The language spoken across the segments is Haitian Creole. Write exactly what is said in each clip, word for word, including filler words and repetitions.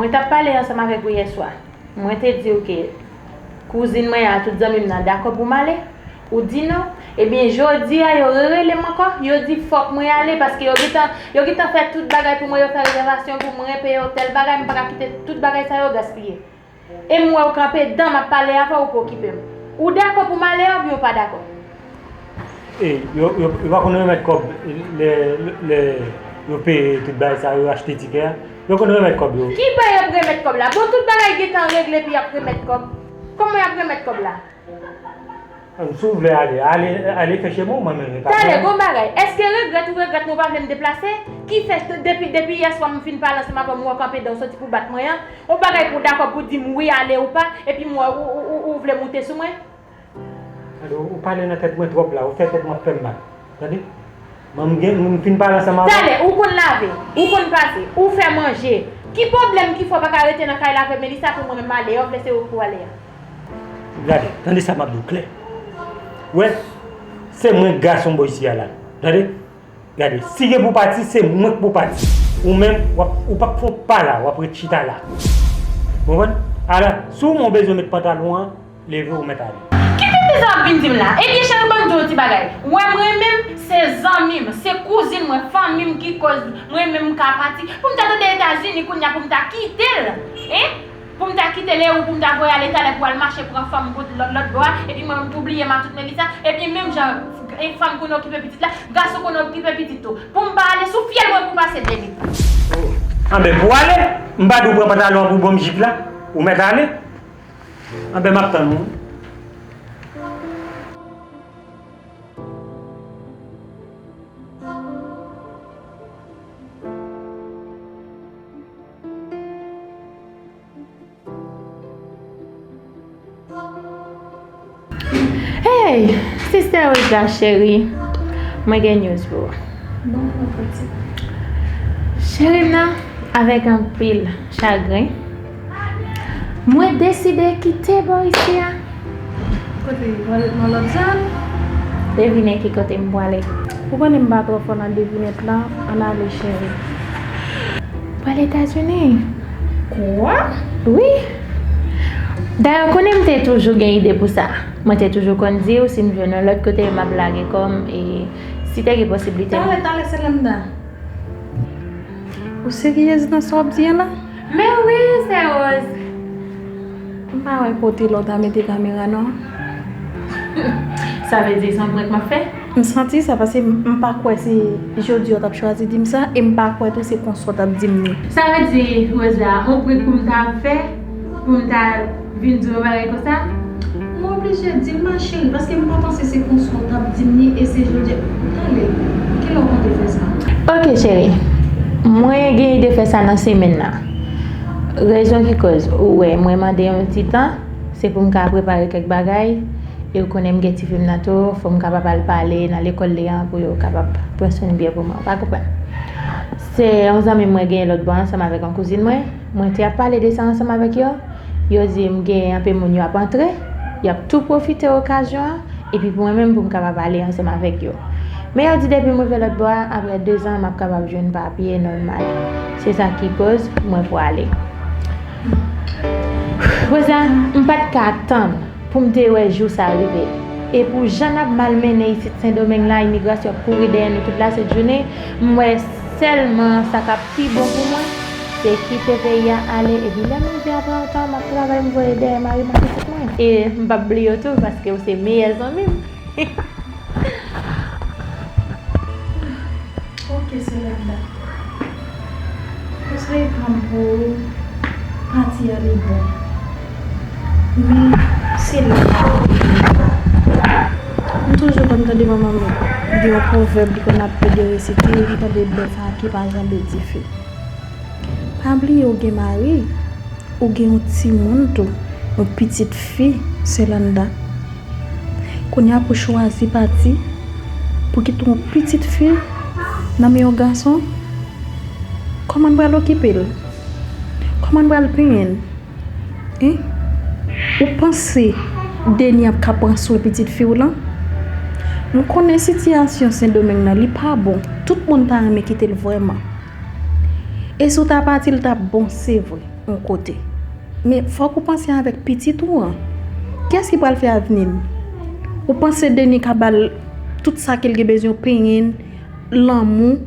Mwen t ap pale ansanm avèk ou yèswa. Mwen te di w ke kouzin mwen an, tout zanmi m nan dakò pou m ale. Ou di non. Ebyen, jodi a, yo rerele m ankò. Yo di fòk mwen ale paske yo gentan, yo gentan fè tout bagay pou mwen. Yo fè rezèvasyon pou mwen, peye otèl, bagay. M pa ka kite tout bagay sa yo gaspiye. E m wè w kanpe dan m ap pale avè w, ou pa okipe m. Ou dakò pou m ale a oubyen ou pa dakò? E, yo, yo, yo pa konn remèt kòb lè, lè yo peye tout bagay sa, yo achte tikè a. Yo konn remèt kòb yo. Ki bò y ap remèt kòb la? Bon, tout bagay gentan regle epi y ap remèt kòb. Kòman y ap remèt kòb la? Si w vle ale, ale, ale fè chemen w, mwen menm e pa. Talè, gon bagay, èske regrèt ou regrèt mwen ou pa vle m deplase? Ki fè depi, depi yèswa m fin pale ansanm avè w, m wè w kanpe dan w soti pou bat mwen an? Yon bagay pou w dakò pou di m wi ale ou pa, epi m wè ou, ou, ou, ou vle moute sou mwen? Tande, ou pale nan tèt mwen twòp la, ou fè tèt mwen ap fè m mal. Tande? Mwen m gen, m fin pale ansanm avè w. Talè, ou konn lave, ou konn pase, ou fè manje. Ki pwoblèm ki fè w pa ka rete nan kay la avè Melissa pou mwen menm m ale a, ou vle se ou k pou ale a? Gade, tande sa m ap di w klè. Ou wè, se mwen k gason bò isi a la. Tande? Gade, si gen pou pati, se mwen k pou pati. Ou menm, w ap, ou p ap fè yon pa la, w ap ret chita la. Ou konprann? Ala, si w wè w bezwen met pantalon an, leve w mèt ale. Ki tenten sa w ap vin di m la? Ebyen cheri, ban m di w yon ti bagay. Ou wè mwen menm, se zanmi m, se kouzin mwen, fanmi m ki koz mwen menm m ka pati. Pou m ta tande Etazini kounye a pou m ta kite l, en? Pou m ta kite l e ou pou m ta voye ale talè pou al mache pran fanm kot lòt, lòt bò a, epi mwen menm pou bliye m a tout Melissa, epi menm jan fanm konn okipe pitit la, gason konn okipe pitit tou. Pou m pa ale, sou fyèl mwen pou pase Denis. Anben, pou w ale, m pa di w pran pantalon an pou ban m jip la, ou mèt ale. Anben, m ap tann ou. Hey, Sister Rosa cheri, mwen gen news pou ou. Bon, mwen foti. Cheri m nan, avèk anpil chagren, mwen deside kite bò isi a. Kote, ou prale nan lòt zòn? Devine ki kote m prale. Ou konnen m pa twò fò nan devinèt la, ann ale cheri. Pral Etazini. Kwa? Wi. Dayè, ou konnen m te toujou gen ide pou sa. Mwen te toujou konn di w, si m jwenn yon lòt kote, m ap lage kò m, e si te gen posiblite. Talè, talè, Selanda. Ou seryez nan sa w ap di an la? Men wi, Sè Rose. M pa wè kote lè w ta mete kamera non. Sa vle di se yon prank m ap fè? M santi sa paske m pa kwè se jodi a w t ap chwazi di m sa e m pa kwè tou se konsa w t ap di m li. Sa vle di, Rosa, yon prank pou m ta fè, pou m ta vin di w yon bagay konsa? Mwen oblije di l ma cheri paske m pa panse se konsa w t ap di m li e se jodi a. Tande, kilè w konte fè sa? Ok cheri, mwen gen ide fè sa nan semèn nan. Rezon ki koz ou wè mwen mande yon ti tan, se pou m ka prepare kèk bagay, e ou konnen m gen tifi m nan tou, fò m kapab al pale nan lekòl li an pou yo kapab pran swen byen pou mwen, ou pa konprann? Se yon zanmi mwen genyen lòt bò ansanm avèk yon kouzin mwen, mwen te ap pale de sa ansanm avèk yo, yo di m gen anpe moun yo ap antre, y ap tou pwofite okazyon an, epi pou mwen menm pou m kapab ale ansanm avèk yo. Men yo di depi m rive lòt bò a, apre dezan m ap kapab jwenn papye nòmal. Se sa ki koz mwen prale. Rosa, m pa t ka tann pou m te wè jou sa rive. E pou jan n ap malmennen isit Sendomeng la, imigrasyon ap kouri dèyè nou tout lasent jounen, m wè sèlman sa k ap pi bon pou mwen, se kite peyi a ale, epi lè m rive apre yon tan, m ap travay, m voye dèyè mari m ak pitit mwen. E m p ap bliye w tou, paske w se meyè zanmi m. Ok, Selanda. Konsèy pa m pou ou, pati a li bon. Men, se la. M toujou konn tande manman m di yon pwovèb li konn ap pede resite, m tande bèf a ki pa janbe dife. Pa bliye ou gen mari, ou gen yon timoun tou, yon pitit fi, Selanda. Kounye a pou chwazi pati, pou kite yon pitit fi nan men yon gason, kòman n pral okipe l? Kòman n pral penyen l? Hein? Ou panse Denis ap ka pran swen pitit fi w lan? M konnen sitiyasyon Sendomeng nan, li pa bon. Tout moun ta renmen kite l vrèman. E si w ta pati, l t ap bon, se vre. yon kote. Men fòk ou panse avèk pitit ou an. Kiyès ki pral fè avni l? Ou panse Denis ka ba l tout sa ke l gen bezwen, penyen l, lanmou?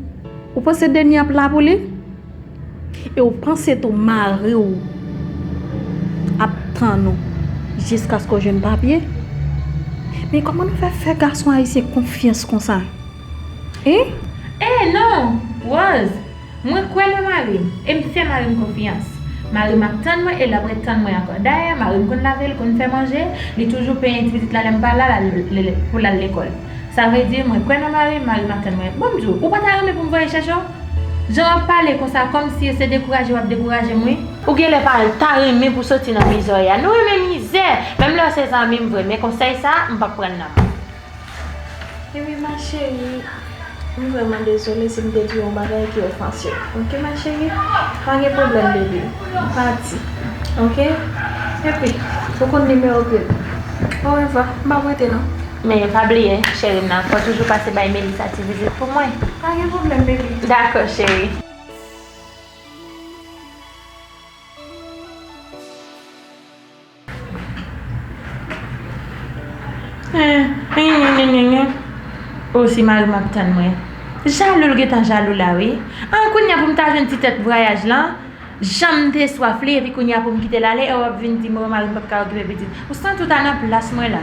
Ou panse Denis ap la pou li? E ou panse tou mari w ap tann ou jiskaske w jwenn papye? Men kòman nou fè fè gason ayisyen konfyans konsa? Hein? Eh non, Rose, mwen kwè nan mari m e m fè mari m konfyans. Mari m ap tann mwen e l ap ret tann mwen ankò. Dayè, mari m konn lave, l konn fè manje, li toujou penyen ti pitit la lè m pa la, l al, l, l, pou l al lekòl. Sa vle di, mwen kwè nan mari m, mari m ap tann mwen. Bon, m di w, ou pa ta renmen pou m voye chèche w? Jan w ap pale konsa, kòmsi se dekouraje w ap dekouraje m, wi. Ou genlè pa ta renmen pou soti nan mizè w ye a. Nou renmen mizè, menm lè w se zanmi m vre, men konsèy sa a, m p ap pran l nan men w. Epi ma chérie, m vrèman dezole si m te di w yon bagay ki ofanse w. Oke ma chérie? Pa gen pwoblèm baby, m pati. Oke? Epi, ou konn nimewo pye m. Orevwa, m p ap rete non. Men pa bliye, cheri m nan, fò w toujou pase bay Melissa ti vizit pou mwen. Pa gen pwoblèm baby. Dakò, cheri. O, si mari m ap tann mwen. Jalou l gentan jalou la wi. An, kounye a pou m ta jwenn ti tèt vwayaj lan, jan m te swaf li, epi kounye a pou m kite l ale, e w ap vin di mwen mari m p ap ka okipe pitit. Ou santi w ta nan plas mwen la.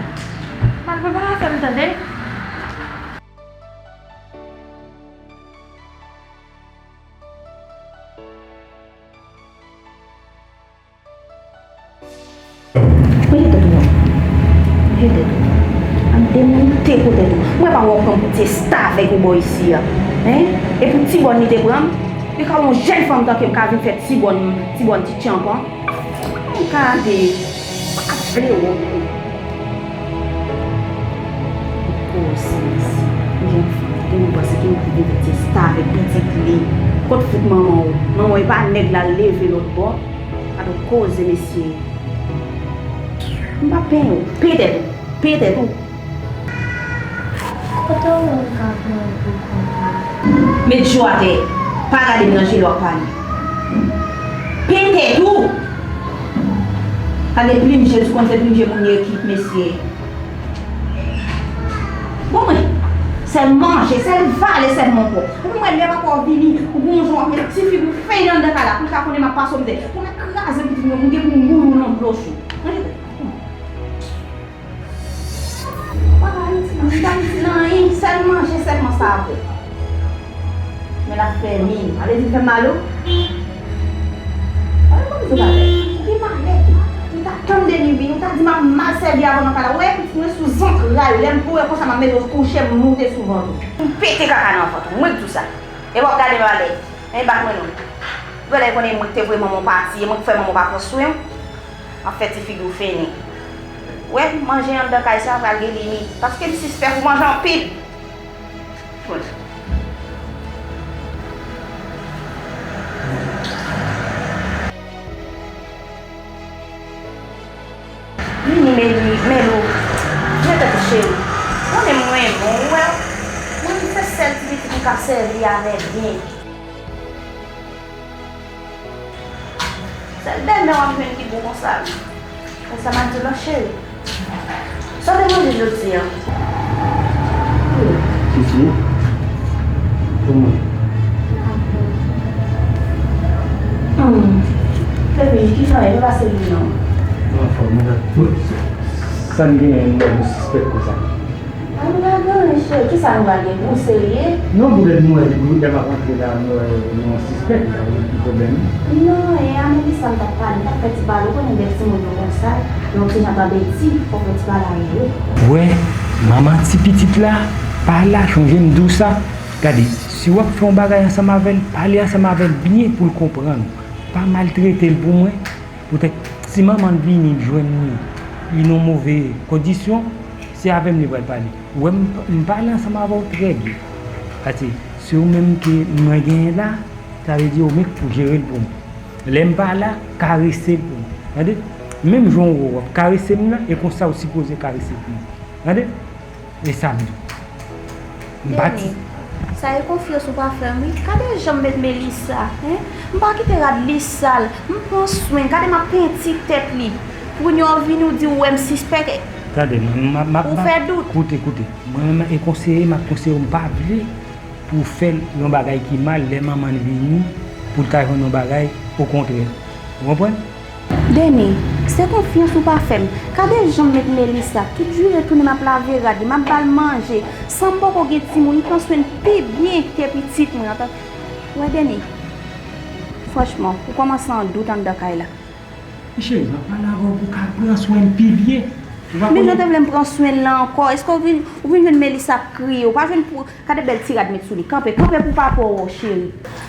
M al prepare afè m tande. Mete tèt ou non. Mete tèt ou. Ap demoute pou tèt ou. Mwen pa wè w pran pou ti estavèk ou bò isi a. Hein? E pou ti bòn li te pran m? Li ka wè yon jèn fanm tanke m ka vin fè ti bòn, ti bòn ti tchanpan. Gade, m pa vle wè w. Koze, mesye. Yon jèn fanm, te gen moun panse ke m pou vin fè ti estavèk pitit li. Kot fout manman w? Manman w e pa nèg la leve lòt bò. Gade yon koze, mesye. M p ap penyen w. Penyen tèt ou. Penyen tèt ou. Kote w wè m ka pran pou konn? Met je w atè. Pa gade m nan je lè w ap pale. Penyen tèt ou! Gade plim je, si w konn se plim je moun yo ekip, mesye. Bon, mwen, sèl manje, sèl vale, sèl manpò. Ou mwen lè papa w vini, ou gon jan w ap met ti figi w fenyen anndan kay la, pou l ka konnen m ap pase w mizè. Pou mèt kraze pitit mwen, m gen pou m boule w nan dlo cho. Manje tèt. Ou pa ka itil, ou pa itil anyen, sèl manje sèlman sa ap fè. Men l ap fè min. Ale di l fè m mal, wi. Gade kòman zot avè. Ou gen malè tou. Ou ta tann Denis vini, ou ta di m ap mal sèvi avè w nan kay la. Ou wè pitit mwen sou zantray ou. Lè m voye konsa m ap mete w kouche, m moute sou vant ou. M pete kaka nan vant ou. Mwen k di w sa. E w ap gade malè. Men bat mwen non. Genlè konnen mwen k te voye manman w pati, e mwen k fè manman w pa pran swen w. M ap fè ti figi w fennen. Wè, manje anndan kay sa pral gen limit, paske m sispèk ou manje anpil. Bon. Vini, Meli, Melou. Vini tèt ou cheri. Konnen m renmen w, ou wè. Mwen, se sèl ti pitit m k ap sèvi avè byen. Sèl bèlmè w ap jwenn ki bon konsa, wi. Konsa m ap di w non, cheri. Sa w te manje jodi a? Titi, kòman? Hmm. Bebe, kisa w ye? Nou pa serye non. Mwen anfòm, mwen la. Sa n genyen, nou sispèk konsa? A nou pa gen anyen, cheri. Kisa nou pa gen? Ou serye? Non, poutèt mwen, depi lè m ap antre la, mwen, mwen sispèk, sa vle di ki pwoblèm? Non, e a Melissa m t ap pale, m t ap fè ti pale, ou konnen lè timoun yo konsa, yon ti jan pa beti, fòk fè ti pale avè yo. Wè, manman ti pitit la, pa la, chonje m di w sa. Gade, si w ap fè yon bagay ansanm avè l, pale ansanm avè l byen pou l konprann ou. Pa maltrete l pou mwen. Poutèt si manman l vini, l jwenn li, li nan move kondisyon, se avè m li pral pale. Ou wè m, m pale ansanm avè w trè byen. Paske se ou menm ke mwen genyen la, sa vle di ou menm k pou jere l pou mwen. Lè m pa la, karese l pou mwen. Tande? Menm jan w wè w ap karese m nan, e konsa ou sipoze karese l pou mwen. Tande? E sa m di w. M pati. Denis, Sa e konfyans ou pa fè m wi. Gade jan m met Melissa, en? M pa kite rad li sal. M pran swen l. Gade m ap penti tèt li. Pou kounya w vini w di w wè m sispèk. Tande, mwen, m ap, m ap, ou fè dout. Koute, koute. Mwen menm, e konseye, m ap konseye w, m pa vle pou w fè l yon bagay ki mal lè manman l vini, pou l ka jwenn yon bagay, okontrè. Ou konprann? Deni, se konfyans ou pa fè m. Gade jan m met Melissa, tout jire tounen m ap lave rad li, m ap ba l manje. San m poko gen timoun, li pran swen l pi byen ke pitit mwen an. Ou wè, Deni, franchman, ou kòmanse an dout anndan kay la. Cheri, m ap pale avè w pou w ka pran swen l pi byen. Ou pa konnen. Men jan w te vle m pran swen l la ankò, èske w vin, ou vin jwenn Melissa ap kriye, ou pa jwenn pou, gade bèl ti rad met sou li. Kanpe, kanpe pou papa w wè w, cheri.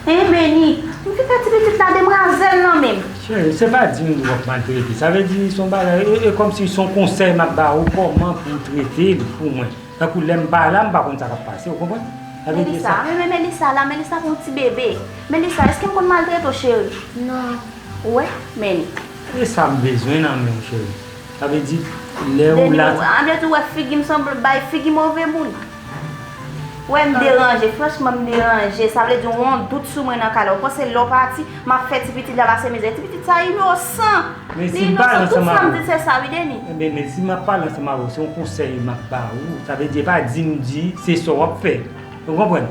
Enben, ni, m fin fè ti pitit la demwazèl nan men m. Cheri, se pa di m w ap maltrete. Sa vle di se yon bagay, e, e kòmsi se yon konsèy m ap ba ou kòman pou w trete l pou mwen. Tankou lè m pa la, m pa konn sa k ap pase, ou konprann? Sa vle di Melissa, sa. Men, men Melissa la, Melissa pa yon ti bebe. Melissa, èske m konn maltrete w, cheri? Non. Ou wè, men. E sa m bezwen nan men w, cheri. Sa vle di, lè ou la. Deni, an vle di, ou wè figi m sanble bay figi move moun. Ou wè m deranje, franchman m deranje. Sa vle di, ou yon dout sou mwen nan kay la. Ou panse lè w pati, m ap fè ti pitit la pase mizè. Ti pitit sa inosan. Men si m pale ansanm avè w. Li inosan, tout sa m di se sa wi, Deni. Enben, men si m ap pale ansanm avè w, se yon konsèy m ap ba ou. Sa vle di, e pa di m di se sa w ap fè. Ou konprann?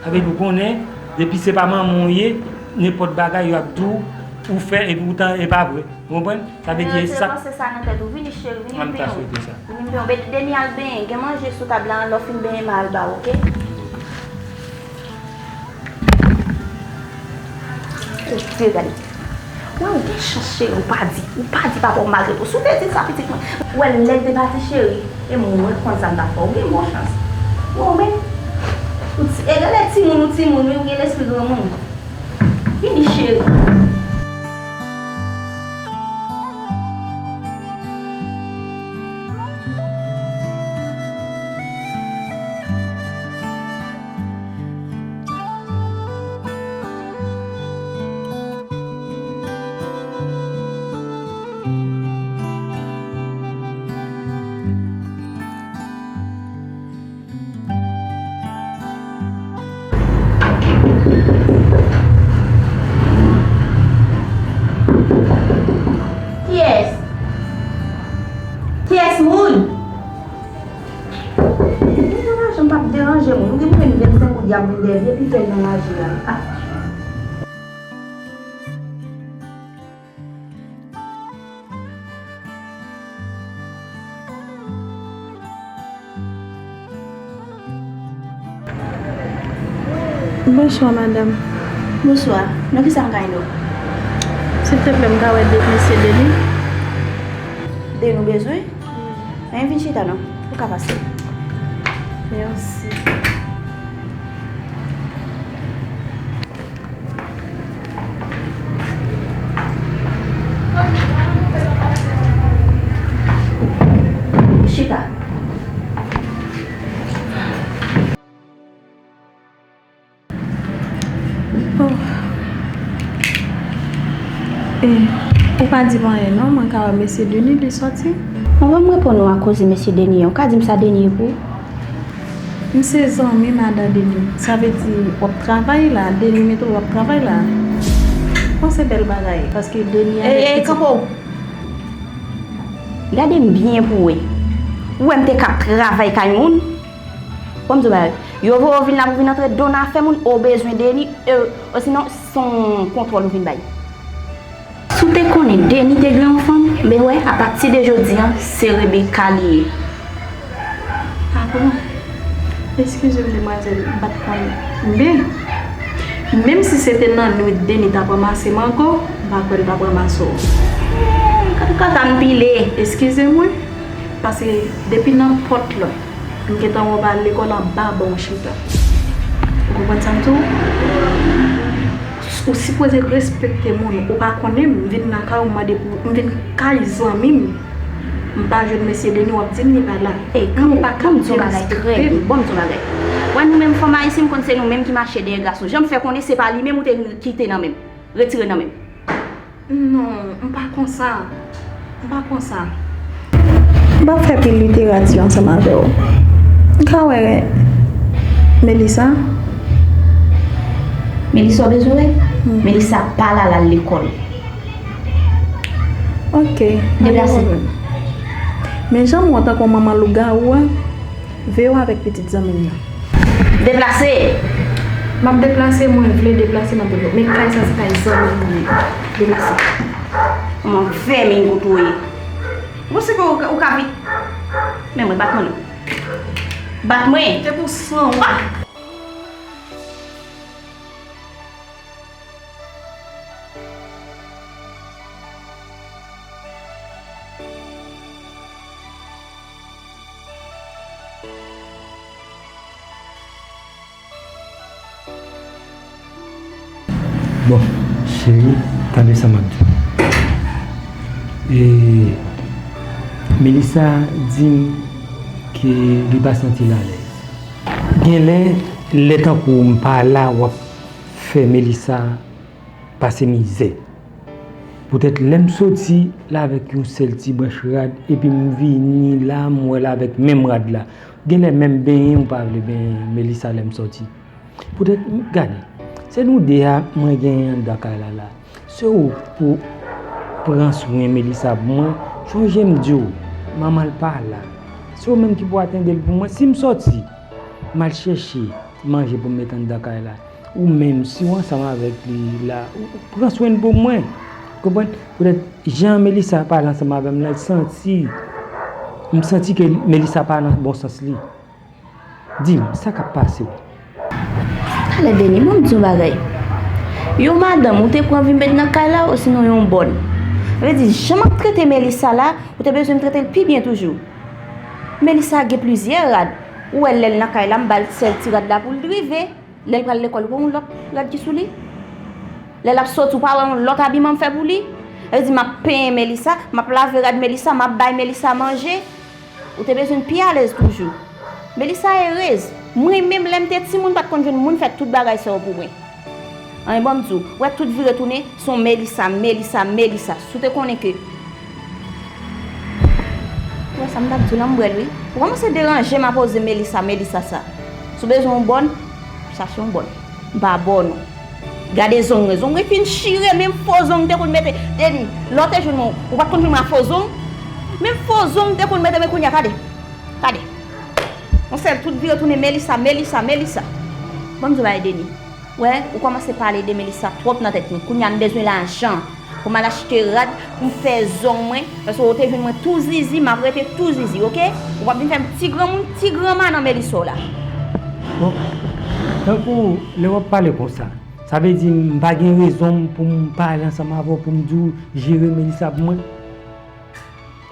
Sa vle di, ou konnen, depi se pa manman w ye, nenpòt bagay yo ap di w, ou fè, epi poutan e pa vre. Ou konprann? Sa vle di, e sa. Retire panse sa nan tèt ou. Vini, cheri, vini m penyen w. Vini m penyen w. Deni, al benyen. Gen manje sou tab la, lè w fin benyen m al ba w, oke? Oke, gade. Wè, ou gen chans, cheri, ou pa di, ou pa di papa w maltrete w. Si w te di l sa, pitit mwen. Wè, lè l te pati, cheri, e mwen k konn sa m t ap fè. Ou gen bon chans. Bon, men, ou ti, e gade timoun, ou timoun, wi, ou gen lespri granmoun. Vini, cheri. Kiyès? Kiyès moun? Mwen nan lajan m p ap deranje moun. Ou gen pou vin vennsenk goud y ap vin dèyè vye pitèl nan laje a. Ah. Bonswa, madanm. Bonswa. Nan kisa m ka ede w? Silteple, m ka wè de, mesye Deni? Deni w bezwen? Men vin chita non. Ou ka pase. Mèsi. Chita. Oh. Eh, ou pa di m anyen non, mwen ka wè mesye Deni li sòti. Anvan m reponn ou a koze mesye Deni an, ou ka di m sa Deni ye pou ou? M se zanmi madan Deni. Sa vle di w ap travay la, Deni mete w ap travay la. Bon, se bèl bagay, paske Deni avèk pitit. Ey, ey, kanpe w! Gade m byen pou w wè. Ou wè m te ka ap travay kay moun? Bon, m di w bagay. Yo voye w vin la pou vin antre do nan afè moun, ou bezwen Deni, e, osinon, se yon kontwòl ou vin bay. Si w te konnen Deni te gen yon fanm, ben wè, apati de jodi a, se Rebecca li ye. Ah bon? Eskize m, demwazèl, m pa t konn. Men, menm si se te nan nwit Deni t ap ranmase mango, m pa kwè l t ap ranmase w. Gad kaka m pile. Eskize m wi, paske depi nan pòt la, m gentan wè w pa al lekòl anba ban w chita. Ou konprann sa m di w? Ou sipoze respekte moun. Ou pa konnen m vin lakay ou, m mande pou, m vin kay zanmi m. M pa jwenn mesye Deni, w ap di m li pa la. Ey, kanpe, kanpe, m di yon bagay trè byen. Bon, m di yon bagay. Wè nou menm fanm ayisyen, m konn se nou menm ki mache dèyè gason. Jan m fè konnen se pa li menm ou te kite nan men m. Retire nan men m. Non, m pa konsa. M pa konsa. M p ap fè pil literati ansanm avè w. M ka wè Melissa? Melissa w bezwen wè? Melissa pa la, l al lekòl. Ok. Deplase. Men jan m wè w tankou manman lougawou a, veye w avèk pitit zanmi m nan. Deplase! M ap deplase, mwen vle deplase, m ap deplase. Men kay sa se kay zanmi m li ye. Deplase. Kòman vèmin kout ou ye? Ou panse ke ou ka, ou ka vin. Men mwen bat mwen non. Bat mwen. Se pou san w. Bon, cheri, tande sa m ap di w. E, Melissa di m ke li pa santi l alèz. Genlè, lè tankou m pa la, w ap fè Melissa pase mizè. Poutèt lè m soti la avèk yon sèl ti branch rad, epi m vini la, m wè l avèk menm rad la. Genlè menm benyen ou pa vle benyen Melissa lè m soti. Poutèt, gade, se nou de a mwen genyen anndan kay la la. Se ou pou pran swen Melissa pou mwen. Chonje m di w, manman l pa la. Se ou menm ki pou atende l pou mwen. Si m soti, m al chèche manje pou m mete anndan kay la. Ou menm, si w ansanm avèk li la, ou pran swen l pou mwen. Konprann? Poutèt jan Melissa pale ansanm avè m la, l santi, m santi ke Melissa pa nan bon sans li. Di m, sa k ap pase w? Talè Deni, ban m di yon bagay. Yon madanm ou te pran vin met nan kay la, osinon yon bòn? Sa vle di, jan m ap trete Melissa la, ou te bezwen trete l pi byen toujou. Melissa gen plizyè rad. Ou wè lè l nan kay la, m ba l sèl ti rad la pou l drive. Lè l pral lekòl, ou wè yon lòt rad ki sou li? Lè l ap soti, ou pa wè yon lòt abiman m fè pou li? Sa vle di, m ap penyen Melissa, m ap lave rad Melissa, m ap bay Melissa manje. Ou te bezwen pi alèz toujou. Melissa erez. Mwen menm, lè m te timoun, m pa t konn jwenn moun fè tout bagay sa yo pou mwen. Anyen, ban m di w, wè tout vire tounen, se yon Melissa, Melissa, Melissa. Si w te konnen ke Ou wè sa m t ap di w la, m bwè l wi. Ou kòmanse deranje m a koze Melissa, Melissa sa. Si w bezwen yon bòn, chache yon bòn. M pa bòn ou. Gade zong mwen. Zong mwen fin chire, menm fo zong m te konn mete. Deni, lè w te jwenn mwen, ou pa t konn jwenn mwen a fo zong? Menm fo zong m te konn mete, men kounye a, gade. Gade. Yon sèl tout vire tounen Melissa, Melissa, Melissa. Ban m di w bagay, Deni. Wè, ou kòmanse pale de Melissa twòp nan tèt mwen. Kounye a m bezwen lajan pou m al achte rad pou m fè zong mwen, paske ou te jwenn mwen tou zizi, m ap rete tou zizi, oke? Ou p ap vin fè m ti granmoun, ti granma nan Melissa w la. Bon, tankou lè w ap pale konsa, sa vle di m pa gen rezon pou m pale ansanm avè w pou m di w jere Melissa pou mwen?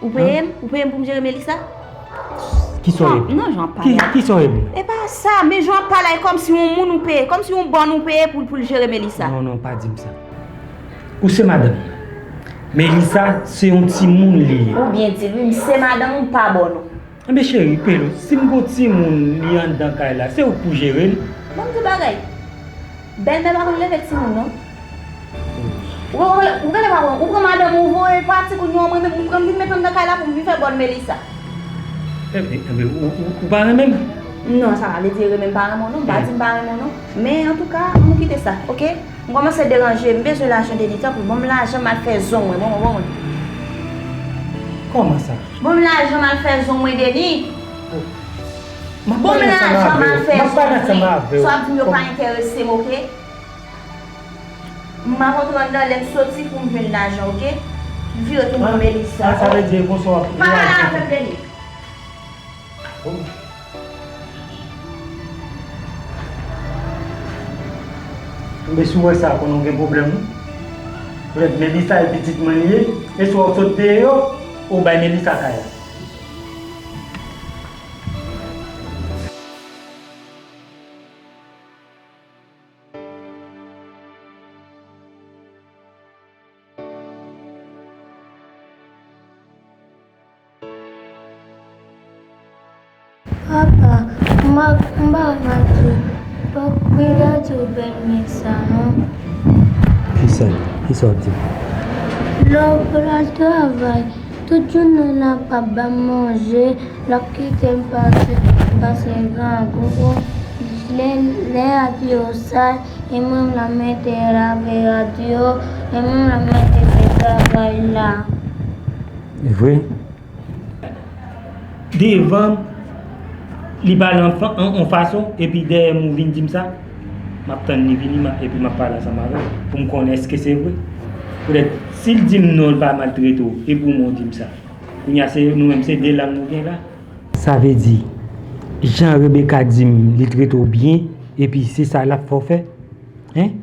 Ou peye m? Ou peye m pou m jere Melissa? Kisa w ye pou? Non, jan w ap pale a. Kisa w ye pou? E pa sa, men jan w ap pale a, e kòmsi yon moun ou peye, kòmsi yon bòn ou peye pou, pou l jere Melissa. Non, non, pa di m sa. Ou se madanm mwen. Melissa se yon timoun li ye. Ou byen di l wi, m se madanm ou, m pa bòn ou. Enben cheri, Pelo, si m gon timoun li anndan kay la, se ou k pou jere l. Ban m di w bagay. Bèlmè pa konn leve timoun non. Ou, ou, ou genlè pa konn, ou pran madanm ou voye l pati, kounye a mwen menm ou pran m vin met anndan kay la pou m vin fè bòn Melissa. Enben, enben, ou, ou, ou pa renmen m? Non, sa pa vle di renmen m pa renmen w non, m pa di m pa renmen w non. Men antouka, ann nou kite sa, oke? M kòmanse deranje, m bezwen lajan Deni, tanpri, ban m lajan m al fè zong mwen, ban mwen, ban mwen. Kòman sa? Ban m lajan m al fè zong mwen, Deni. M ap pale ansanm avè w. M ap pale ansanm avè w. Sa w ap di m yo pa enterese m, oke? M ap antre anndan lè m soti pou m jwenn lajan, oke? Vire tounen Melissa. Ah, sa vle di e konsa w ap reyaji? Pa pale avè m, Deni. Enben si w wè sa, konnen w gen pwoblèm wi. Poutèt Melissa e pitit mwen li ye, e si w sot deyò, ou bay Melissa kay la. Papa, m pa, m pa ka di w, pa, m pa ka di w bèlmè sa non. Kisa, kisa w di? Lè w pral travay, tout jounen l ap ap ban m manje, l ap kite m pase, pase grangou, Lè, lè rad yo sal, e mwen m la mete lave rad yo, e mwen m la mete fè travay la. E vre? Devan m, li pale an fa-, an, an fason, epi dèyè m ou vin di m sa, m ap tann li vini, m a, epi m ap pale ansanm avè l, pou m konnen èske se vre. Poutèt, si l di m non, l pa maltrete w, e pou mwen w di m sa. Kounye a, se nou menm, se de lang nou gen la. Sa vle di, jan Rebecca di m, li trete w byen, epi se sa l ap fè w fè? Hein?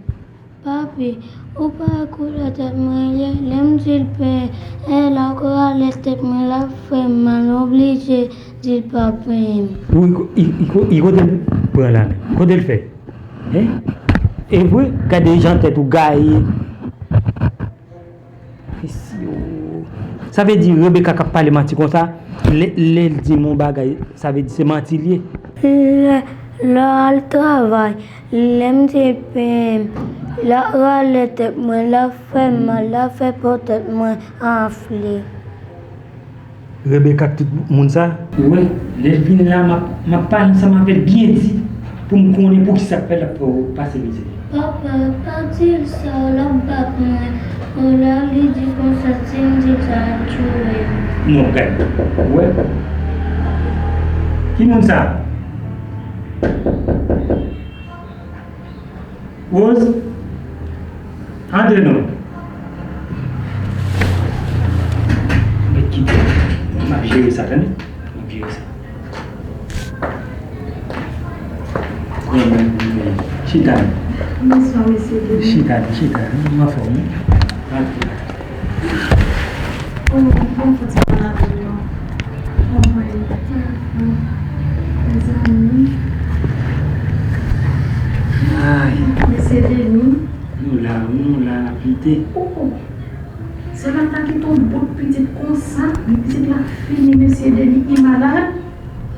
Papi, ou pa wè koulè tèt mwen ye? Lè m di l penyen, e la ou rale tèt mwen, l ap fè m mal, m oblije di l pa penyen m. Wi, i, i, i, i kote l pran la menm? Kote l fè? Hein? E vre, gade jan tèt ou gaye. Mesye, o. Sa vle di Rebecca k ap pale manti konsa, lè, lè l di m yon bagay, sa vle di se manti l ye? Lè, lè w al travay, lè m te penyen, l ap rale tèt mwen, l ap fè m mal, l ap fè po tèt mwen anfle. Rebecca ak tout moun sa? Ou wè, lè l vin la, m ap, m ap pale ansanm avè l byen di, pou m konnen poukisa k fè l ap fè w pase mizè. Papa, pa di l sa, l ap bat mwen. O la, li di konsa, si m di l sa, l ap tiye m. Non, gade, ou wè? Ki moun sa? Rose, antre non. Mèt kite. M ap jere sa, tande? M ap jere sa. Chita. Bonswa, mesye Denis. Chita, chita. M anfòm, wi. Antre. Oh, bon, fò ti pale avè w non. Anmwey. Mezanmi. Ay. Mesye Denis. Nou la, nou la, n ap lite. Oh, oh. Se la ta kite yon bout pitit konsa, men pitit la fini, mesye Denis, li malad.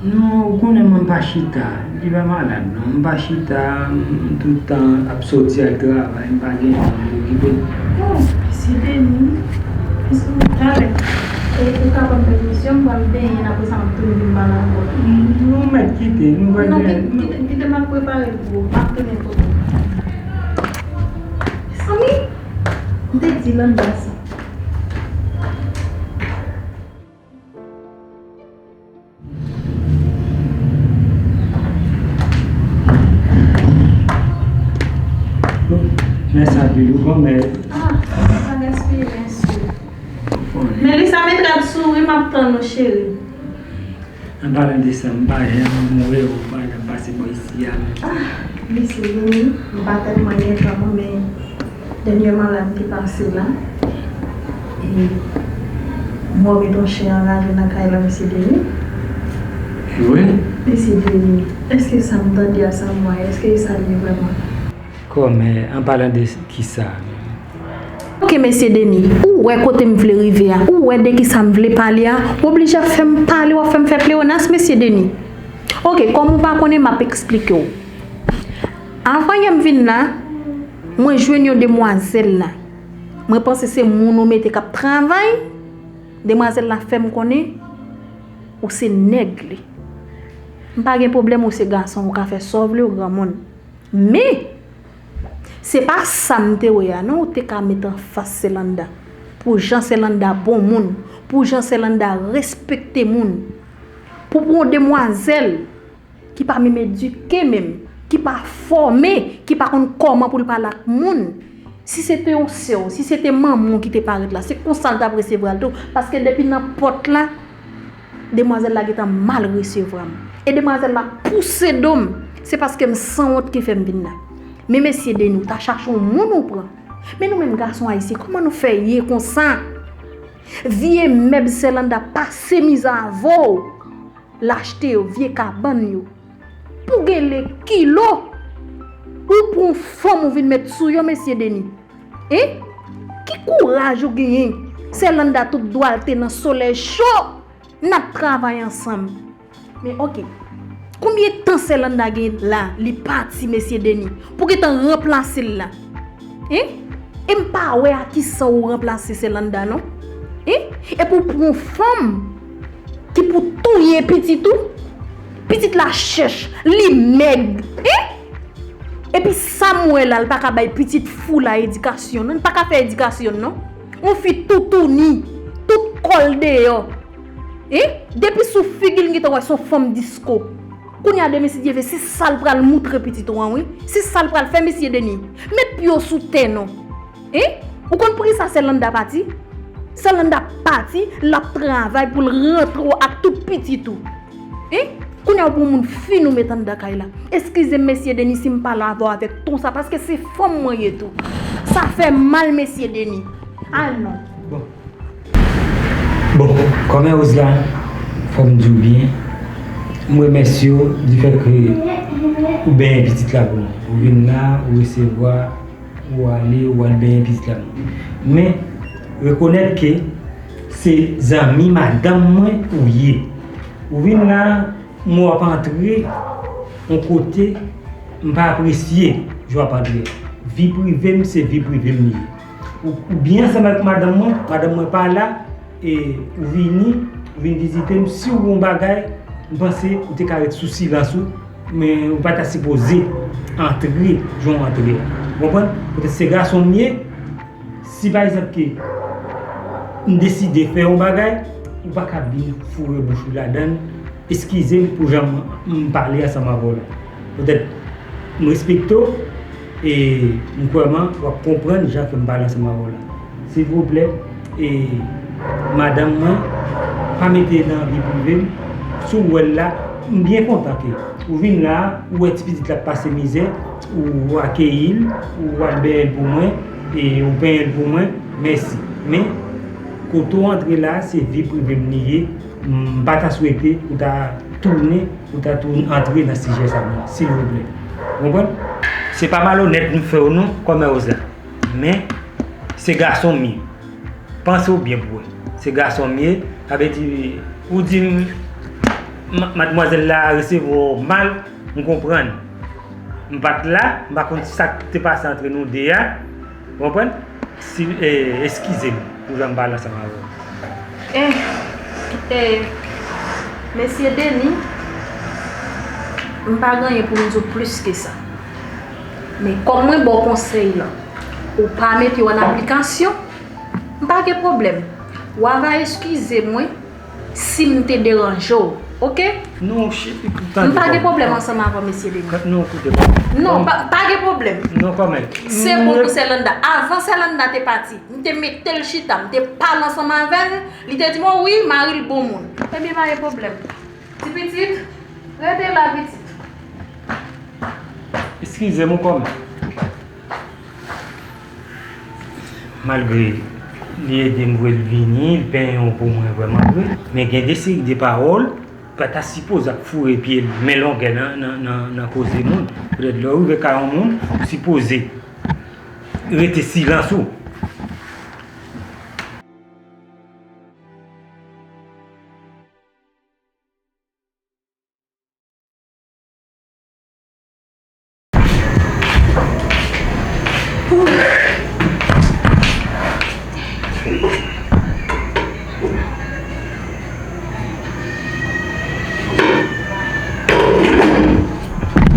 Non, ou konnen mwen m pa chita. Li pa malad, non. M pa chita, m tout tan ap soti al travay, m pa gen tan pou okipe l. Oh, mesye Denis, èske ou talè? E ou ka ban m pèmisyon, m pral benyen, apre sa m ap tounen vin pale avè w. Nou mèt kite, nou pral Non, benyen. Kite, kite m al prepare l pou ou, m ap tounen kote w. Mezanmi, m te di Landa sa. Mèsi anpil, ou konn, men Ah, pa gaspiye, mèsi. Melissa, met rad sou, wi, m ap tann ou, cheri. An palan de sa, m pa janm wè w, m pa janm pase bò isi a, non. Ah, mesye Denis, m pa tèlman gen tan, non, men dènyèman la, m te pase la. E m wè w met yon chen anraje nan kay la, mesye Denis. Vre? Mesye Denis, èske sa m tande a, sa m wè a, èske e sa l ye vrèman? Kòmè, an palan de kisa menm? Ok, mesye Denis, ou wè kote m vle rive a, ou wè de kisa m vle pale a, w oblije ap fè m pale, w ap fè m fè pleyonas, mesye Denis. Ok, kòm ou pa konnen, m ap eksplike w. Avan yè m vin la, mwen jwenn yon demwazèl la. Mwen panse se moun ou mete k ap travay. Demwazèl la fè m konnen ou se nèg li. M pa gen pwoblèm, ou se gason, ou ka fè sa w vle, ou granmoun. Men, se pa sa m te wè a, non, ou te ka met anfas Selanda. Pou jan Selanda bon moun, pou jan Selanda respekte moun. Pou, pou yon demwazèl ki pa menm edike menm, ki pa fòme, ki pa konn kòman pou l pale ak moun. Si se te yon sè w, si se te manman w ki te parèt la, se konsa l t ap resevwa l tou, paske depi nan pòt la, demwazèl la gentan mal resevwa m. E demwazèl la pouse do m. Se paske m sanwont ki fè m vin la. Men mesye Denis, ou ta chache yon moun ou pran. Men nou menm gason ayisyen, kòman nou fè ye konsa? Vye mèb Selanda pase mizè avè w. L achte yo, vye kabann yo. Pou gen le kilo, ou pran yon fanm ou vin met sou yo, mesye Denis. Hein? Ki kouraj ou genyen? Selanda tout dwa l te nan solèy cho, n ap travay ansanm. Men ok. Konbyen tan Selanda gen la, li pati, mesye Denis, pou gentan ranplase l la? Hein? E m pa wè a kisa ou ranplase Selanda non. Hein? Epi w pran yon fanm ki pou touye pitit ou? Pitit la chèch, li mèg. Hein? Epi sa m wè la, l pa ka bay pitit fou la edikasyon, non. L pa ka fè edikasyon, non. Yon fi toutouni, tout kò l deyò. Hein? Depi sou figi l, m gentan wè se yon fanm disko. Kounye a demen, si Dye vle, se sa l pral moutre pitit ou an, wi. Se sa l pral fè, mesye Denis. Met pye w sou tè, non. Hein? Ou konn poukisa Sèlanda pati? Sèlanda pati, l ap travay pou l rantre w ak tout pitit ou. Hein? Kounye a ou pou moun fin ou met anndan kay la. Eskize m, mesye Denis, si m pale avè w avèk ton sa, paske se fanm mwen ye tou. Sa fè mal, mesye Denis. Al non. Bon. Bon, kòmè Roz la, fò m di w byen, m remèsye w difèt ke ou benyen pitit la pou mwen. Ou vin la, ou resevwa, ou ale, ou al benyen pitit la pou mwen. Men, rekonèt ke se zanmi madanm mwen ou ye. Ou vin la, m wè w ap antre yon kote m pa apresye jan w ap antre a. Vi prive m, se vi prive m li ye. Ou, ou byen ansanm ak madanm mwen, madanm mwen pa la, e ou vini, ou vin vizite m, si w gen yon bagay, m panse ou te ka ret sou silans ou, men ou pa ta sipoze antre jan w antre a. Ou konprann? Poutèt se gason m ye, si pa egzanp ke m deside fè yon bagay, ou pa ka vin foure bouch ou ladan l. Eskize m pou jan m, m pale ansanm avè w la. Poutèt m respekte w e m kwè w ap konprann jan ke m pale ansanm avè w la. Silvouplè, e madanm mwen, pa mete nan vi prive m. Si w wè l la, m byen kontan ke ou vin la, ou wè ti pitit la ap pase mizè, ou akeyi l, ou al benyen l pou mwen, e ou penyen l pou mwen, mèsi. Men, kote w antre la, se vi prive m li ye. M pa ta swete ou ta tounen, ou ta tounen antre nan sijè sa non, silvouplè. Ou konprann? Se pa malonèt m fè w non, kòmè Roz la. Men, se gason m ye. Panse w byen pou wè. Se gason m ye, sa vle di, ou di m, ma-, madmwazèl la resevwa w mal, m konprann. M pa t la, m pa konn sa k te pase antre nou de a. Ou konprann? Si, eh, eskize m pou jan m pale ansanm avè w. Eh, eh, mesye Denis, m pa gen anyen pou m di w plis ke sa. Men kòm mwen ba w konsèy lan, ou pa mete yo an aplikasyon, m pa gen pwoblèm. W a va eskize mwen si m te deranje w, oke? Non, cheri, tande. M pa gen pwoblèm ansanm avè w, mesye Denis. Non, koute, kòmè. Non, pa, pa gen pwoblèm. Non, kòmè. Se bon pou Sèlanda. Avan Sèlanda te pati, m te mete l chita, m te pale ansanm avè l, li te di m, o wi, mari l bon moun. Ebyen, pa gen pwoblèm. Ti pitit, rete la, pitit. Eskize m, kòmè. Malgre li ede m voye l vini, li penyen w pou mwen vrèman vre, men gen de seri de pawòl, pa ta sipoze ap foure pye l men longè nan, nan, nan, nan koze moun. Poutèt lè w rive kay yon moun, ou sipoze rete silans ou.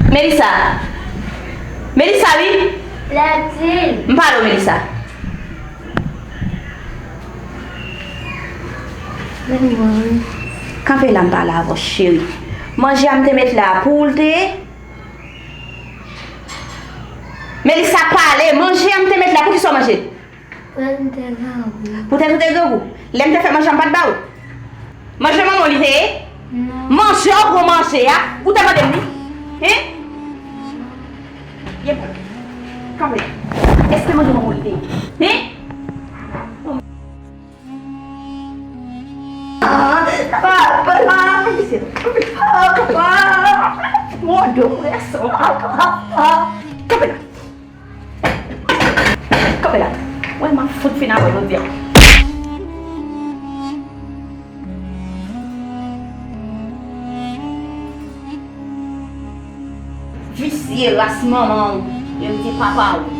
Melissa! Melissa, wi! Bladil! M pale w, Melissa. Kanpe la, m pale avè w, cheri. Manje a m te met la pou w l te ye? Melissa, pale, manje a m te met la, poukisa w manje? Poutèt m te grangou. Poutèt ou te grangou? Lè m te fè manje a m pa t ba ou? Manje manman w li te ye? Non. Manje w pran manje a, ou te mande m li? Hein? Ye bon. Kanpe. Èske manje manman w li te ye? Hein? Papa! Papa! Papa! Mon Dieu, frè sa! Papa! Kanpe la! Kanpe la! Wè, m ap fout fin avè w jodi a. Visye ras manman w, yo rete papa w.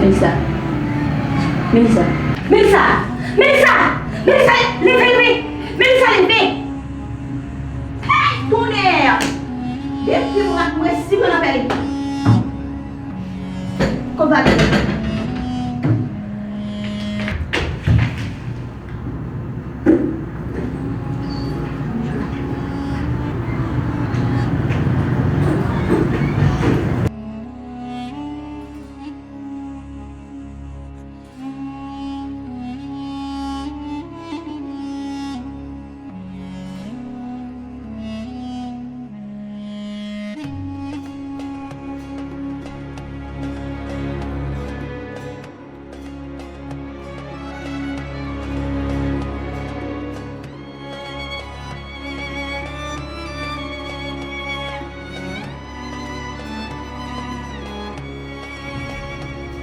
Melissa. Melissa. Melissa! Melissa! Melissa, leve, leve! Melissa, leve! Hey, tonnerre! Depi m rat mwen, si mwen nan pèli. Konbati.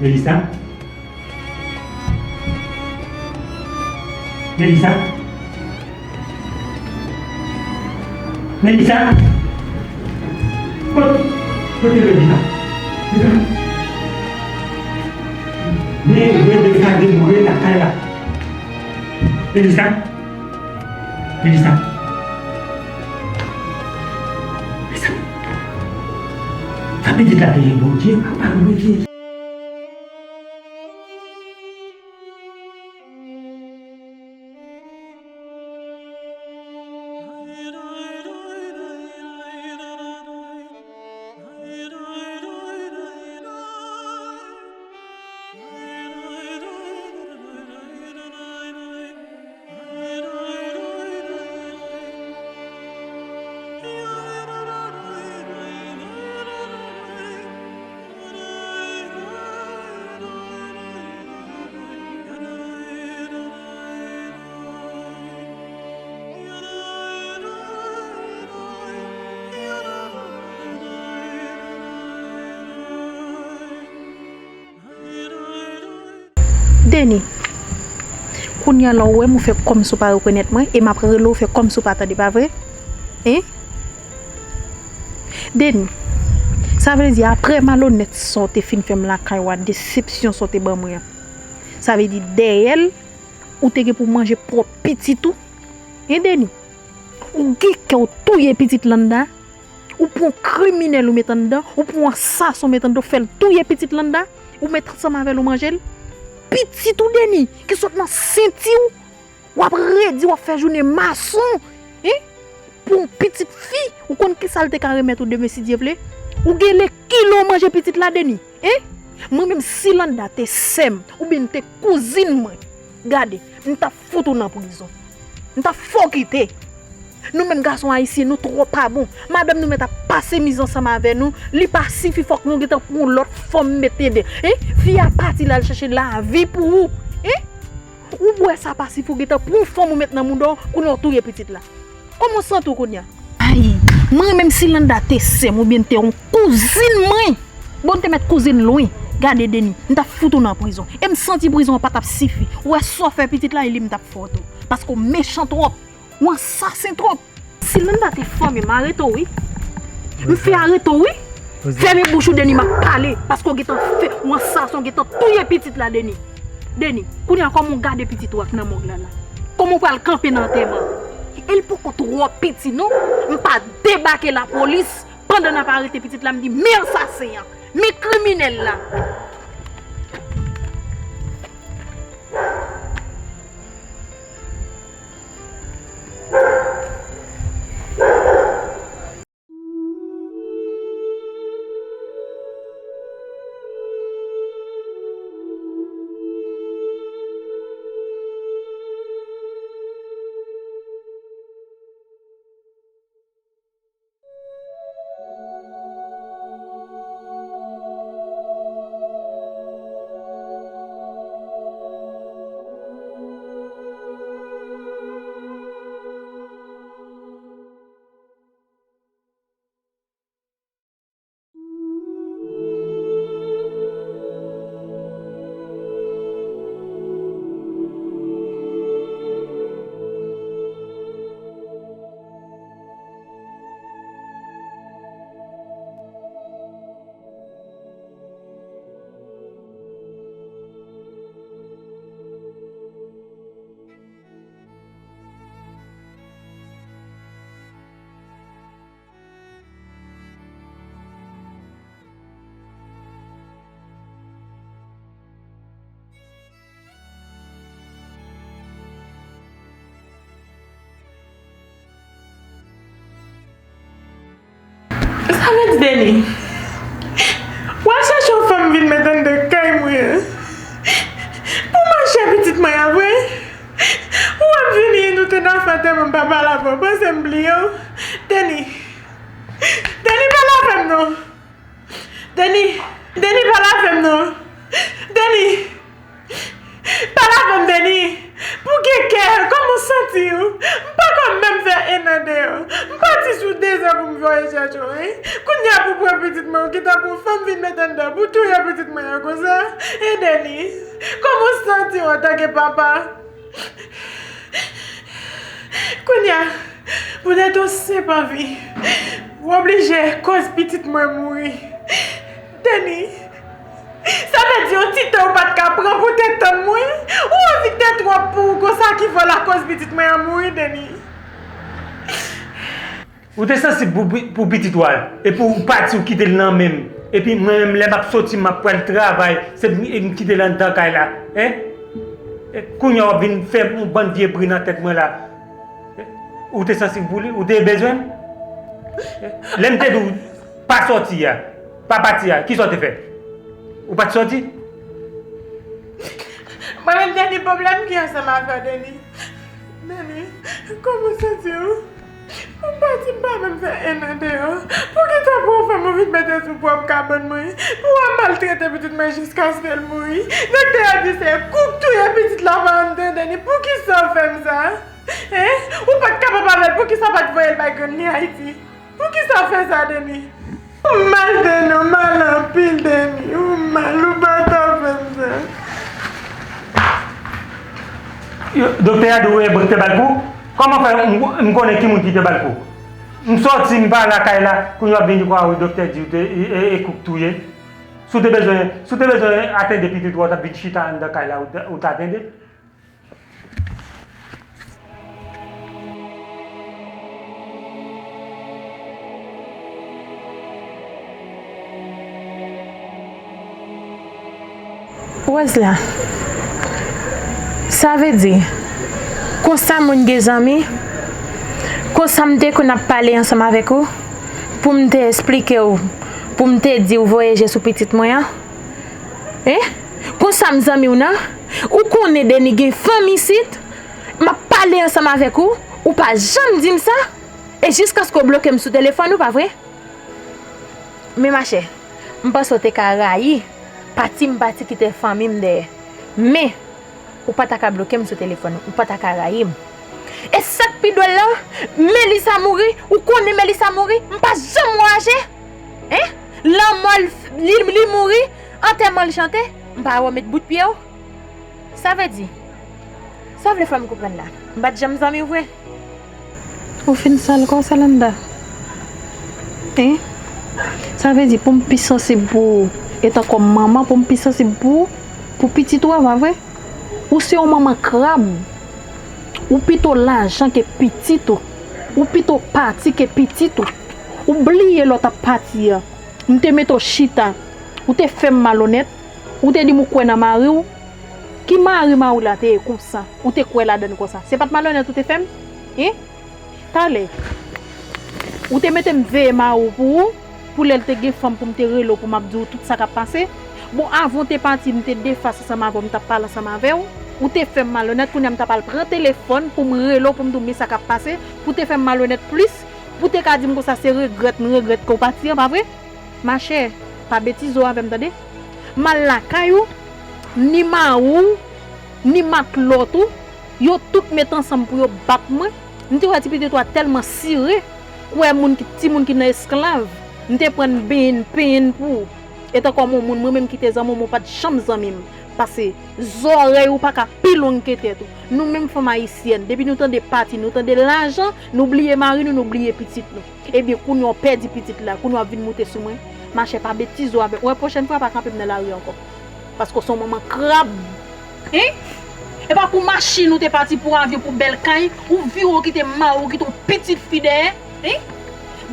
Melissa? Melissa? Melissa? Kot, kote Melissa? Melissa? Men, men, men, gade mwen lakay la. Melissa? Melissa? Melissa? Sa pitit la te gen Bondye, papa Bondye. Deni, kounye a la w wè m, ou fè kòmsi w pa rekonèt mwen, e m ap rele w fè kòmsi w pa tande, pa vre? Hein? Deni, sa vle di apre malonèt sa w te fin fè m lakay ou a, desepsyon sa w te ban mwen an, sa vle di dèyè l, ou te gen pou manje pwòp pitit ou? Hein, Deni? Ou gen kè w touye pitit Landa? Ou pran yon kriminèl ou met anndan, ou pran yon asasen ou met anndan, ou fè l touye pitit Landa, ou met ansanm avè l ou manje l. Pitit ou Deni, ki sot nan senti w, w ap redi, w ap fè jounen mason, hein? Pou yon pitit fi, ou konn kisa l te ka remèt ou demen si Dye vle? Ou gen le kilo manje pitit la Deni, hein? Mwen menm si Landa te sè m, oubyen l te kouzin mwen, gade, m t ap fout ou nan prizon. M t ap fè w kite. Nou menm gason ayisyen, nou twò pa bon. Madanm nou mèt ap pase mizè ansanm avè nou, li pa sifi, fòk nou gentan pran yon lòt fanm met ede. Hein? Fi a pati l al chèche lavi pou ou. Hein? Ou wè sa pa sifi, ou gentan pran yon fanm ou met nan mouda w, kounye a w touye pitit la. Kòman w santi w kounye a? Ay, mwen menm si Landa te sè m oubyen l te yon kouzin mwen, bon, m te mèt kouzin lwen. Gade Deni, m t ap fout ou nan prizon. E m santi prizon an pa t ap sifi. Ou wè sa w fè pitit la, e li m t ap fè w tou. Paske w mechan twòp. Ou ansasen twòp. Si Landa te fanmi m, m arete w wi. M fè arete w wi. Fèmen bouch ou Deni, m ap pale. Paske w gentan fè, ou ansasen, w gentan touye pitit la Deni. Deni, kounye a kòman w gade pitit ou ak nan mòg la la? Kòman w pral kanpe nan antèman? E l poko twò piti non. M pa debake lapolis pandan n ap arete pitit la, m di men ansasen an, men kriminèl la. Arèt, Deni. W al chèche yon fanm vin met anndan kay mwen an pou mache pitit mwen an vre? Ou ap vini, nou te nan fè antèman, m pa pale avè w. Panse m bliye w? Deni. Deni, pale avè m non. Deni. Deni, pale avè m non. Deni. Pale avè m, Deni. Pou gen kè, kòman w santi w? M poko menm fè en an deyò. M pati sou dezan pou m voye chèche w, wi. Kounye a pou pran pitit mwen, ou gentan pran fanm vin met anndan pou touye pitit mwen an konsa? E Deni, kòman w santi w antanke papa? Kounye a, poutèt yon senp anvi, w oblije koz pitit mwen mouri. Deni, sa vle di yon ti tan ou pa t ka pran pou te tann mwen? Ou anvi te twòp pou ou konsa ki fè w lakòz pitit mwen an mouri, Deni? Ou te sansib pou, pou pitit ou a, epi ou pati, ou kite l nan men m. Epi mwen menm, lè m ap soti, m ap pral travay, se m, m kite l anndan kay la. Hein? E kounye a w ap vin fè yon bann vye bri nan tèt mwen la. Ou te sansib pou li? Ou te bezwen l? Lè m te di w pa sòti a, pa pati a, kisa w te fè? Ou pa t sòti? Mwen menm, Deni, pwoblèm ki ansanm avè w, Deni? Deni, kòman w santi w? M pati, m pa menm fè en an deyò. Poukisa pou w fè m vin mete sou pwòp kabann mwen? Pou w al maltrete pitit mwen jiskaske l mouri? Doktè a di se kou k touye pitit la pa anndan, Deni. Poukisa w fè m sa? Hein? Ou pa t kapab avè l, poukisa w pa t voye l bay grann li Ayiti? Poukisa w fè sa, Deni? Ou mal, Deni, ou mal anpil, Deni. Ou mal, ou pa ta fè m sa. Yo, doktè a di w e, te ba l kou? Kòman fè m, m konnen ki moun ki te ba l kou? M sòti, m pa lakay la, kounye a w ap vin di kwa wi, doktè di w te, e, e, e kou k touye. Si w te bezwen, si w te bezwen atende pitit ou a, w t ap vin chita anndan kay la, ou ta, ou ta tande. Rose la, sa vle di, konsa moun gen zanmi, konsa m te konn ap pale ansanm avèk ou, pou m te esplike w, pou m te di w voye je sou pitit mwen an? Hein? Konsa m zanmi w nan? Ou konnen Deni gen fanm isit? M ap pale ansanm avèk ou, ou pa janm di m sa? E jiskaske w bloke m sou telefòn ou, pa vre? Men machè, m panse w te ka rayi pati m pati kite fanmi m dèyè. Men, ou pa ta ka bloke m sou telefòn, ou pa ta ka rayi m. E sa k pi dwòl la, Melissa mouri, ou konnen Melissa mouri, m pa janm wè aje. Hein? Lanmò l, li, li mouri, antèman l chante, m pa wè w met bout pye w. Sa vle di, sa w vle fè m konprann la? M pa t janm zanmi w vre? Ou fin sal konsa, Landa? Hein? Sa vle di pou m pi sansib pou ou, etan kòm manman, pou m pi sansib pou ou, pou pitit ou a, pa vre? Ou se yon manman krab. Ou pito lajan ke pitit ou. Ou pito pati ke pitit ou. Ou bliye lè w t ap pati a. M te mete w chita. Ou te fè m malonèt. Ou te di m ou kwè nan mari w. Ki mari mari w la te ye konsa? Ou te kwè ladann konsa? Se pa t malonèt ou te fè m? Hein? Talè, ou te mete m veye mari w pou ou, pou lè l te gen fanm pou m te rele w pou m ap di w tout sa k ap pase. Bon, avan w te pati, m te defas ansanm avè w, m t ap pale ansanm avè w. Ou te fè m malonèt, kounye a m t ap al pran telefòn pou m rele w pou m di w men sa k ap pase, pou w te fè m malonèt plis, pou w te ka di m konsa se regrèt m regrèt ke w pati an, pa vre? Machè, pa betize w avè m, tande. M al lakay ou, ni mari w, ni matlòt ou, yo tout met ansanm pou yo bat mwen. M te wè ti pitit ou a tèlman sire, kwè moun ki, timoun ki nan esklav. M te pran n benyen n, penyen n pou ou. Etan kòm yon moun, mwen menm ki te zanmi w, men w pa t janm zanmi m. Pase zòrèy ou pa ka pi long ke tèt ou. Nou menm fanm ayisyèn, depi nou tande pati, nou tande lajan, nou bliye mari nou, nou bliye pitit nou. Ebyen, kounye a w pèdi pitit la, kounye a w ap vin moute sou mwen. Machè, pa betize w avè m. Wè, pwochèn fwa, pa kanpe m nan lari ankò. Paske w se yon manman krab. Hein? E pa pou machin ou te pati, pou avyon, pou bèl kay, ou vire w kite mari w, kite yon pitit fi dèyè. Hein?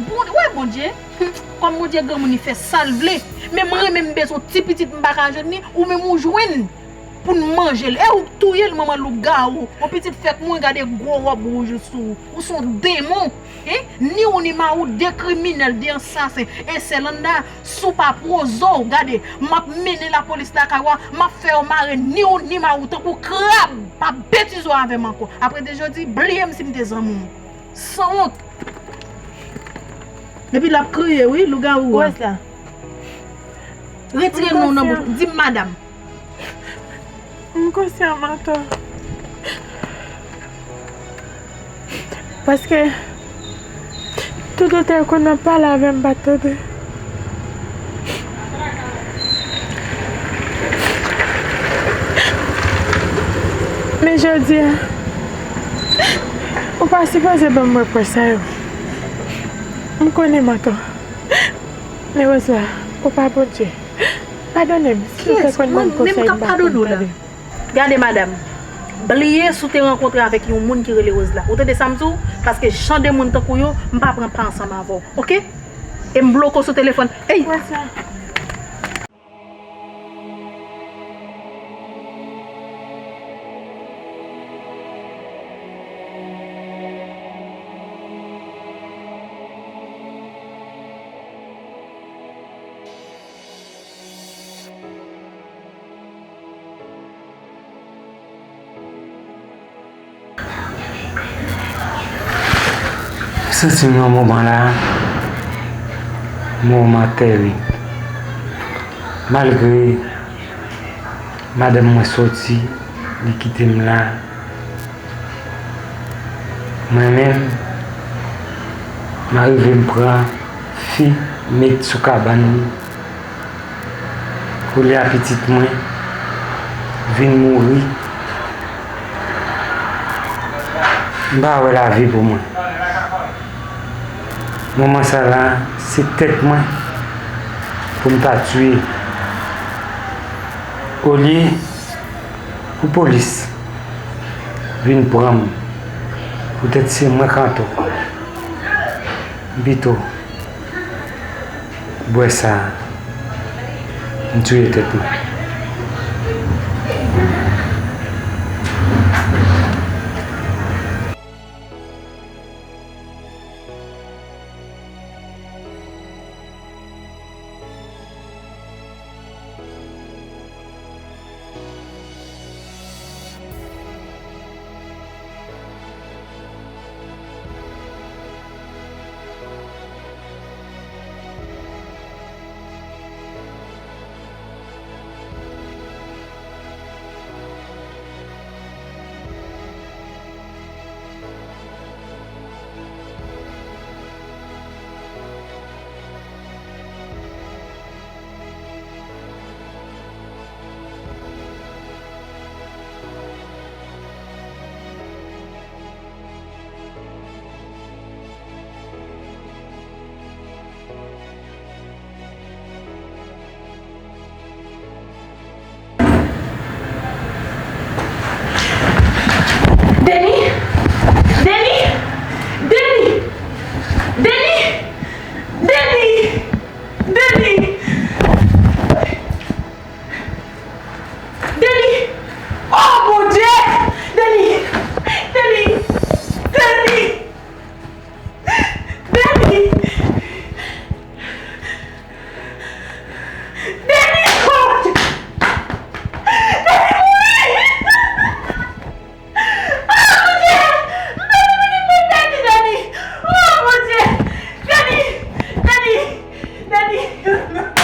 Bon, wè, Bondye, hmm, kòm Bondye granmoun, li fè sa l vle. Men m renmen m bezwen yon ti pitit, m pa ka jwenn li, ou menm ou jwenn. Pou n manje l. E ou k touye l, manman lougawou. Yon pitit fèk mouri, gade gwo wòb wouj ou sou ou. Ou se yon demon. Hein? Ni ou ni mari w, de kriminèl, de ansasen. E sè Landa, si w pa poze w, gade, m ap mennen lapolis lakay ou a, m ap fè yo mare ni ou ni mari w tankou krab. Pa betize w avè m ankò. Apre de jodi, bliye m si m te zanmi w. Sanwont. Epi l ap kriye, wi, lougawou a. Wè sa. Retire non w nan bouch ou. Di m madanm. M konsyan, Mato. Paske tout otè konn ap pale avè m, m pa t tande. Men jodi a, ou pa sipoze ban m repwòch sa yo. M konnen, Mato. Men Rosa, ou pa Bondye. Padone m, si w te konn ban m konsèy m pa konn tande. Gade, madanm, bliye si w te rankontre avèk yon moun ki rele Rosa. Ou tande sa m di w? Paske jan de moun tankou yo, m pa pran pa ansanm avè w, oke? E m bloke w sou telefòn. Ey! Rosa. M santi m nan moman la, moman tèrib. Malgre madanm mwen sòti, li kite m la, mwen menm, m arive m pran fi, met sou kabann li. Koulye a pitit mwen vin mouri. M pa wè lavi pou mwen. Moman sa la, se tèt mwen pou m ta tiye. Olye pou polis vin pran m, poutèt se mwen k anto, m pito bwè sa, m touye tèt mwen. Deni! Deni! Deni! Deni! Oh, Bondye! Deni! Deni! Deni! Deni! Deni! Oh, Bondye! Deni mouri! Ah, Bondye! Deni, Deni, Deni, Deni! Oh, Bondye! Deni! Deni! Deni!